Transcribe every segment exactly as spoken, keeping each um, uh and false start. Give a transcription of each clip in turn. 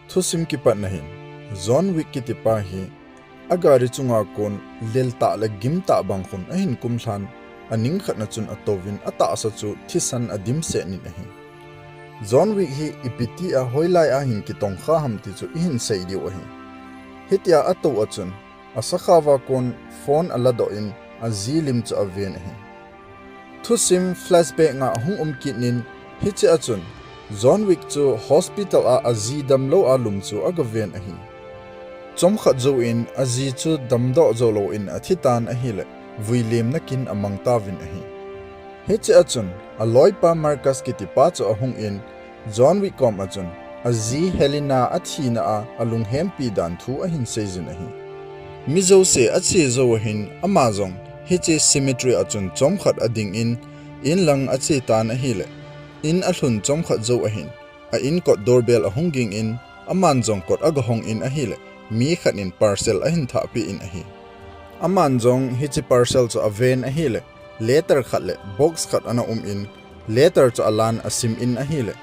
Thusim kipatna hin, John Wick kitipa hi agari chunga kon leltah le gimtah bang khun ahin kumlhan, aning khatna chun atouvin atahsa chu thisan adimset in ahi. John Wick hi ipi tia hoilai a hin kitongkha ham ti chu ihin sei diu ahi. Hitia atou a chun, asakhao a kon phone aladoh in aji lim chu aven ahi. Thusim flashback nga ahung um kit in, hiche a chun John Wick chu hospital a aji damlou a lum chu agaven ahi. Chomkhat jouvin aji chu damdoh jou louvin athitan ahile, vuilemna kin amang tauvin ahi. Hiche a chun aloipa Marcus kitipa chu ahung in, John Wick kom a chun aji Helena athina a alunghempi dan thu ahin seijin ahi. Mi jouse ache jou ahin, ama jong hiche cemetery a chun chomkhat ading in, in lang achetan ahile, in alhun chomkhat jou ahin, a in kot doorbell ahung ging in, aman jong kot agahong in ahile, mi khat in parcel ahin thahpeh in ahi. Aman jong hiche parcel chu aven ahile, letter khat le box khat ana um in, letter chu alan asim in ahile,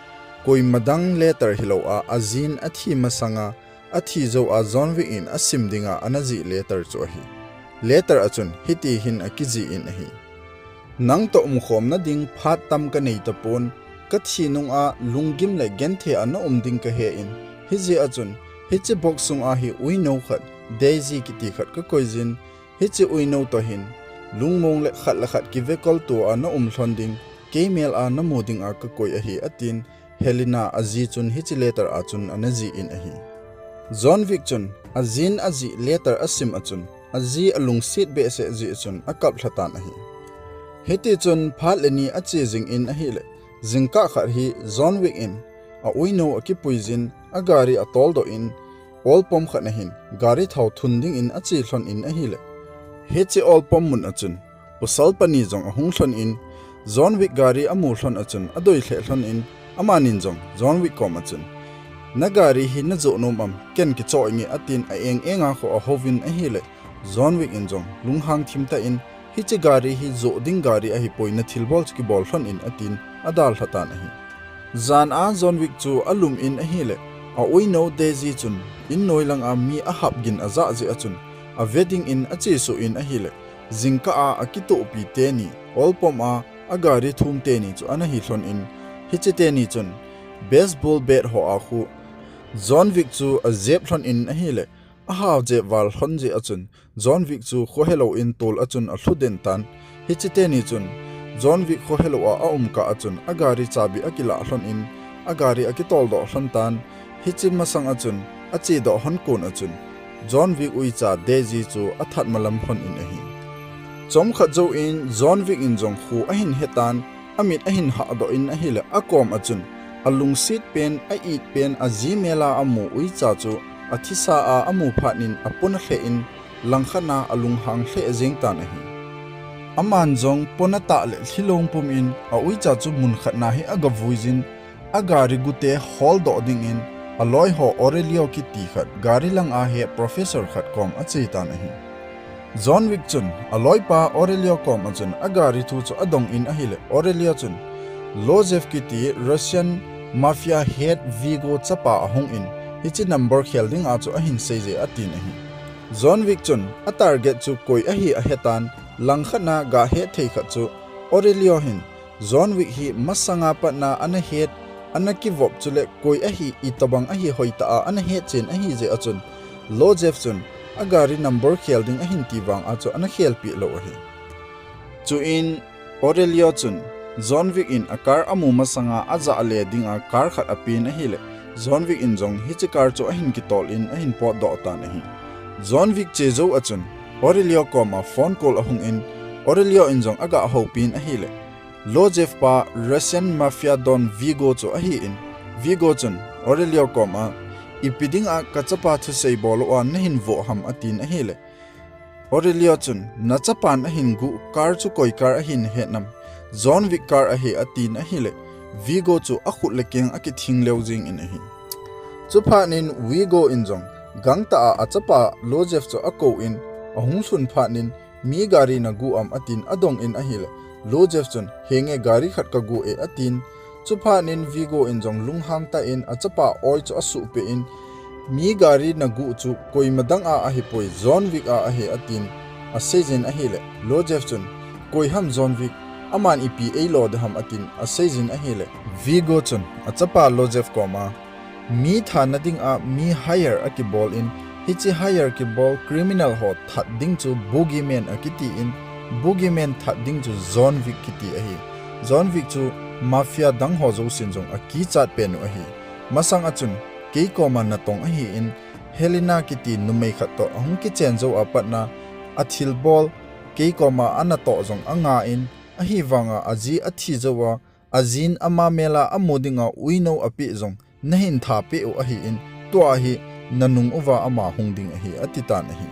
koima dang letter hilou a, ajin athi masanga, athi jou a John Wick in asim dinga ana jih letter chu ahi. Letter a chun hiti hin akijih in ahi. Nang toh umkhomna ding phat tam kanei tapon, kathi nung a lunggim le genthei a na um ding kahe in, hijeh a chun hiche box sunga hi uinou khat, Daisy kiti khat kakoi jin, hiche uinou toh hin lungmong le khat le khat kivekolto a na um lhon ding, keimel a namu dinga kakoi ahi, atin, Helena aji chun hiche letter a chun ana jih in ahi. John Wick chun ajin ajih letter asim a chun, aji alungset behseh jeh chun akap lhatan ahi. Hiti chun phat le ni ache jing in ahile, jingkah khat hi John Wick in auinou akipui jin, agari atoldoh in, oil pump khat a hin gari thao thun dingin ache lhon in ahile, hiche oil pump mun a chun pasal pani jong ahung lhon in, John Wick gari amu lhon a chun adoi lheh lhon in, amanin jong John Wick kom a chun, nagari hi najoh nom am, ken kichoh inge, atin a-eng enga kho ahouvin ahile, John Wick in jong lunghang thim tah in, hiche gari hi joh ding gari ahipoi, nathilbol chu kibol lhon in, atin adalhatan ahi. Jan a John Wick chu alum in ahile, auinou Daisy chun in noi langa mi ahap gin ajah jeh a chun, ave dingin achesuh in ahile, jingkah a akitohpi teni, oil pump a agari thum teni chu ana hi lhon in, hiche teni chun baseball bat ho a khu John Wick chu ajep lhon in ahile, ahao jep val lhon jeh a chun John Wick chu khohelou in tol a chun alhu den tan. Hiche teni chun John Wick khohelou a aum kah a chun agari chabi akilah lhon in, agari akitoldoh lhon tan. Hiche masang a chun achedoh lhon kon a chun John Wick uicha Daisy chu athat malam lhon in ahi. Chomkhat jouvin John Wick in jong khu ahin hetan, amit ahin hahdoh in ahile, akom a chun alungset pen, a-it pen, aji mel a amu uicha chu athisa a amu phat in apona lheh in, langkhat a alunghang lheh jeng tan ahi. Aman jong pona tah le lhilong pum in auicha chu mun khat a hi agavui jin, agari gute holdoh dingin aloiho Aurelio kiti khat, gari langa he professor khat kom ache tan ahi. John Wick chun aloipa Aurelio kom a chun agari thu chu adong in ahile, Aurelio chun Lozev kiti Russian mafia head Vigo chapa ahung in, hiche number khel dinga chu ahin seije, atin ahi. John Wick chun atarget chu koi ahi ahetan, langkhat a gahet thei khat chu Aurelio hin John Wick hi masanga pat a ana het, ana kivop chule koi ahi, itobang ahi hoitah a ana hetchen ahijeh a chun, Lozev chun agari number khel ding ahin ti vang a chu ana khelpeh lou ahi. Chuin Aurelio chun John Wick in acar amu masanga ajah le dinga car khat apen ahile, John Wick in jong hiche car chu ahin kitol in ahin potdoh tan ahi. John Wick che jou a chun Aurelio koma phone call ahung in, Aurelio in jong aga houpin ahile, Lozev pa Russian mafia don Vigo chu ahin, Vigo chun Aurelio koma, ipi dinga kachapa thusei bol louva nahin voh ham, atin ahile, Aurelio chun, nachapan ahin guh car chu koi car ahi nahet nam, John Wick car ahi, atin ahile, Vigo chu akhut le keng akithing leu jengin ahi. Chuphat in Vigo in jong gangtah a achapa Lozev chu akouvin, ahung lhun phat in, mi gari naguh am, atin adongin ahile, Lozev chun, henge, gari khat kaguh e, atin. Chuphat in Vigo in jong lunghang tah in achapa oi chu asuhpeh in, Mi gari naguh chu koima dang a ahipoi, John Wick a ahi atin aseijin ahile, Lojef chun, koi ham John Wick, aman ipi eilo ding ham atin aseijin ahile, Vigo chun achapa Lojef koma, mi thana ding a mi hire akibol in, hiche hire kibol criminal ho that ding chu Boogeyman akiti in, Boogeyman that ding chu John Wick kiti ahi. John Wick chu mafia dang ho jousen jong akichat pen u ahi. Masang a chun, kei koma natong ahi in, Helena kiti numei khat toh ahung kichen jou a patna, athilbol, kei koma anatoh jong anga in, ahivanga aji athi jou a, ajin ama mel a amu dinga uinou apeh jong nahin thapeh u ahi in, tua hi nanung uva ama hung ding ahi, ati tan ahi.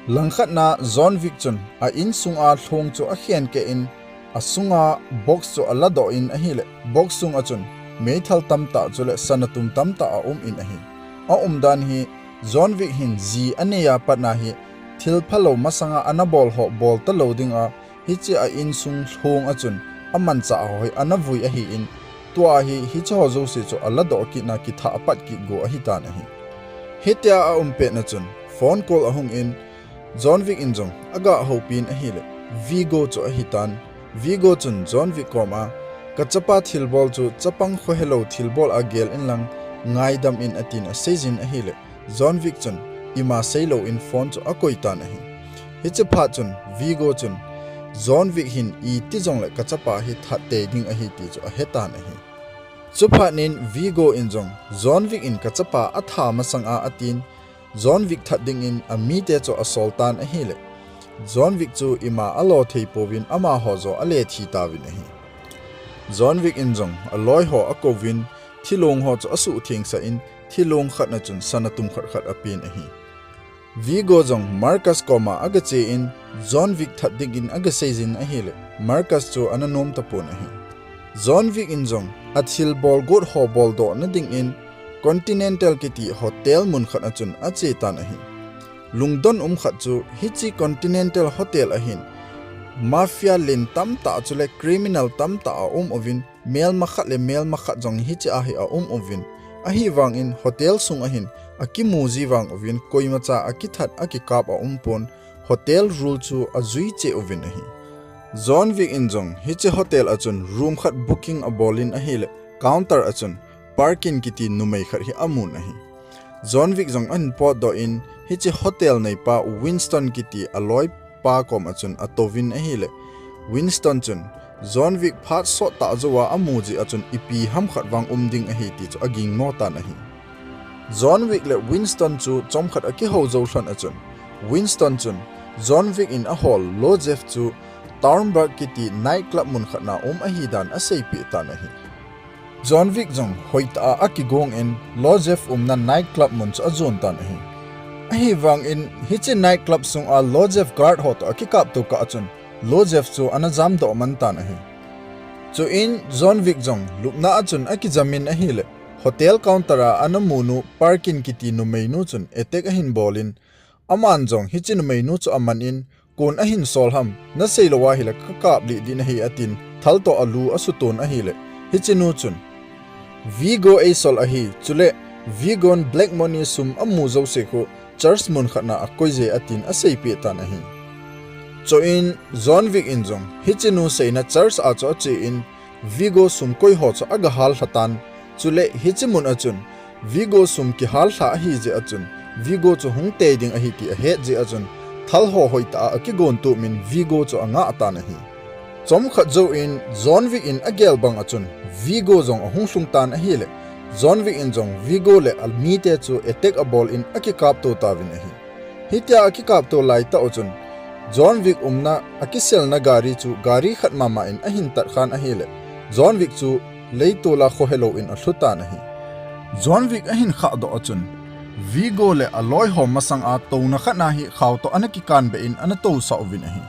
Langkhat na John Wick chun a insung a lhong chu akhen keh in, asunga box chu aladoh in ahile, box sung a chun meithal tamtah chule sanatum tamtah aum in ahi. Aumdan hi John Wick hin ji anei a patna hi thil phalou masanga anabol ho bol talou dinga, hiche a insung lhong a chun amanchah ho hi anavui ahi in, tua hi hiche ho jouse chu aladoh kitna kithah apat kit go ahitan ahi. Hitia aum petna chun phone call ahung in, John Wick in jong aga houpin ahile, Vigo chu ahitan. Vigo chun John Wick koma, kachapa thilbol chu chapang khohelou thilbol a gel inlang ngaidam in atin aseijin ahile, John Wick chun ima seilou in phone chu akoitan ahi. Hiche phat chun Vigo chun John Wick hin iti jongle kachapa hi that tei ding ahi ti chu ahetan ahi. Chuphat in Vigo in jong John Wick in kachapa atha masang a atin, John Wick that dingin amite chu asoltan ahile, John Wick chu ima alo thei pouvin amaho joh ale thi tauvin ahi. John Wick in jong aloi ho akouvin, thilong ho chu asuhthengsah in, thilong khatna chun sanatum khat khat apen ahi. Vigo jong Marcus koma agache in, John Wick that dingin agaseijin ahile, Marcus chu ananom tapon ahi. John Wick in jong athilbol got ho boldohna dingin Continental kiti hotel mun khat a chun achetan ahi. Lungdon um khat chu hiche Continental Hotel ahin mafia len tamtah chule criminal tamtah aum uvin, melma khat le melma khat jong hiche a hi aum uvin, ahivangin hotel sung ahin akimu ji vang uvin, koimacha akithat akikap aumpon, hotel rule chu ajui cheh uvin ahi. John Wick in jong hiche hotel a chun room khat booking abolin ahile, counter a chun Parkin kiti numei khat hi amun ahi. John Wick jong ahin potdoh in, hiche hotel neipa Winston kiti aloipa koma chun atouvin ahile, Winston chun John Wick phat sottah jouva amu jeh a chun ipi ham khat vang um ding ahi ti chu agingmo tan ahi. John Wick le Winston chu chomkhat akihou jou lhon a chun, Winston chun John Wick in ahol Lojef chu Turnberg kiti night club mun khat na um ahidan aseipeh tan ahi. John Wick jong hoitah a akigong in Lojef umna night club mun chu ajon tan ahi. Ahivangin hiche night club sunga Lojef guard ho toh akikapto kah a chun Lojef chu ana jamdoh man tan ahi. Chuin John Wick jong lupna a chun akijamin ahile, hotel counter a ana munu Parkin kiti numeinu chun attack ahin bolin, aman jong hiche numeinu chu amanin, kon ahin sol ham, naseilou ahile kakaplih ding ahi atin, thaltoh alu asuton ahile, hichenu chun, Vigo eisol ahi, chule Vigon black money sum amu jouse khu church mun khatna akoije atin aseipeh tan ahi. Chuin John Wick in jong hichenu seina church a chu achen, Vigo sum koiho chu agahal lhatan, chule hiche mun a chun Vigo sum kihal lha ahijeh a chun Vigo chu hung tei ding ahi ti ahet jeh a chun thalho hoitah a akigontup in Vigo chu angah tan ahi. Chomkhat jouvin John Wick in agel bang a chun Vigo jong ahung lhung tan ahile, John Wick in jong Vigo le amite chu attack abolin akikapto tauvin ahi. Hitia akikapto laitah u chun, John Wick umna akiselna gari chu gari khat mama in ahin tatkhan ahile, John Wick chu leitol a khohelouvin alhutan ahi. John Wick ahin khahdoh a chun, Vigo le aloiho masanga touna khatna hi khaotoh ana kikanbeh in ana tousah uvin ahi.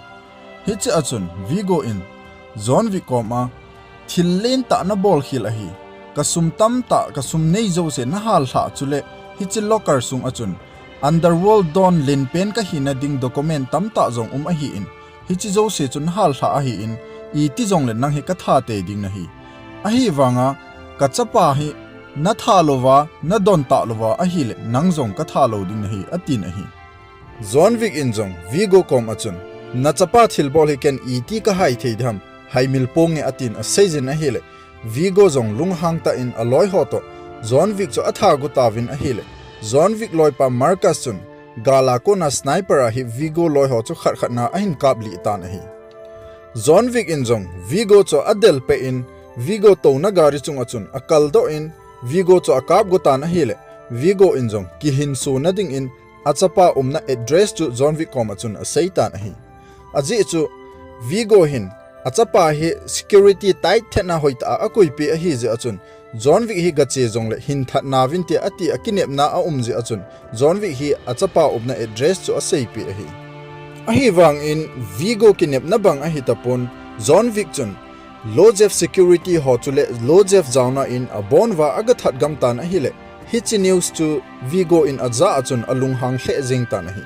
Hichea chun Vigo in John Wick koma, thil lentah nabolkhel ahi. Kasum tamtah, kasum nei jouse nahallhah chule hiche locker sunga chun underworld don lenpen kahina ding document tamtah jong um ahin, hiche jouse chu nahallhah ahin, itijongle nang hi katha tei ding nahi. Ahivanga kachapa hi Natha louva, nadon tah louva ahile, nang jong katha lou ding nahi, atin ahi. John Wick in jong Viggo kom achun, nachapa thilbol hi ken iti kahai thei diham, haimil ponge atin aseijin ahile, Viggo jong lunghang tah in aloi ho toh John Wick chu atha got tauvin ahile, John Wick loipa Marcus chun gal a kona sniper a hi Viggo loi ho chu khat khat na ahin kap lih tan ahi. John Wick in jong Viggo chu adel peh in, Viggo touna gari chunga chun akaldoh in, Viggo chu akap got tan ahile, Viggo in jong kihinso na ding in achapa umna address chu John Wick kom achun asei tan ahi. Ajeh chu Viggo hin achapa hi security tight thet na hoitah a akoipeh ahi jeh achun, John Wick hi gache jongle hin that nauvin tia ati akinepna aum jeh achun, John Wick hi achapa umna address chu aseipeh ahi. Ahivangin Viggo kinepna bang ahi tapon, John Wick chun Lodge security ho chule Lodge jaona in abon uva agathat gam tan ahile, hiche news chu Viggo in ajah achun alunghang lheh jeng tan ahi.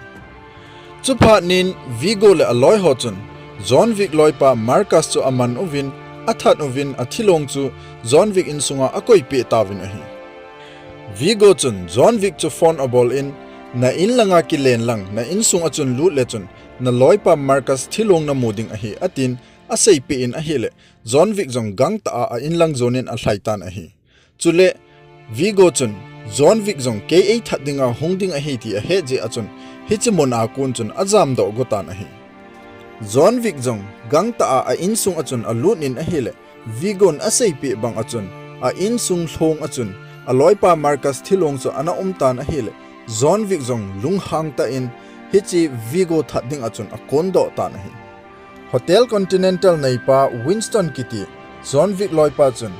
Chuphat in Viggo le aloi ho chun John Wick loipa Marcus chu aman uvin, athat uvin, athilong chu John Wick insunga akoipeh tauvin ahi. Viggo chun John Wick chu phone abol in, na in langa kilen lang, na insung achun lut le chun, naloipa Marcus thilong namu ding ahi, atin aseipeh in ahile, John Wick jong gangtah a a-in lang jon in alhai tan ahi. Chule, Viggo chun, John Wick jong kei eithat dinga hung ding ahi ti ahet jeh achun, hiche mun a kon chun ajamdoh got tan ahi. John Wick jong gangtah a a-insung achun alut in ahile, Viggo in aseipeh bang achun, a-insung lhong achun, aloipa Marcus thilong chu ana um tan ahile, John Wick jong lunghang tah in, hiche Viggo that ding achun akondoh tan ahi. Hotel Continental neipa Winston kiti John Wick loipa chun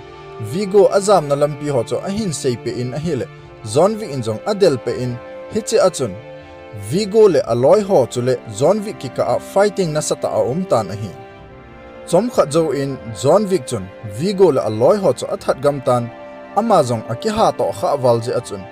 Viggo ajamna lampi ho chu ahin seipeh in ahile, John Wick in jong adel peh in, hiche achun Viggo le aloi ho chule John Wick kikah a fighting nasatah a aum tan ahi. Chomkhat jouvin John Wick chun Viggo le aloi ho chu athat gam tan, ama jong akiha toh khah val jeh achun,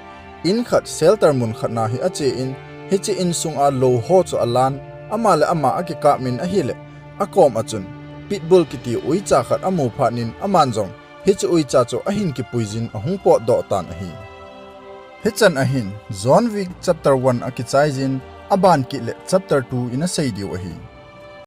in khat shelter mun khat na hi ache in, hiche insunga lou ho chu alan, ama le ama akikap in ahile, akom achun pitbull kiti uicha khat amu phat in aman jong hiche uicha chu ahin kipuijin ahung potdoh tan ahi. Hichan ahin John Wick chapter one akichaijin, aban kit le chapter two in asei diu ahi.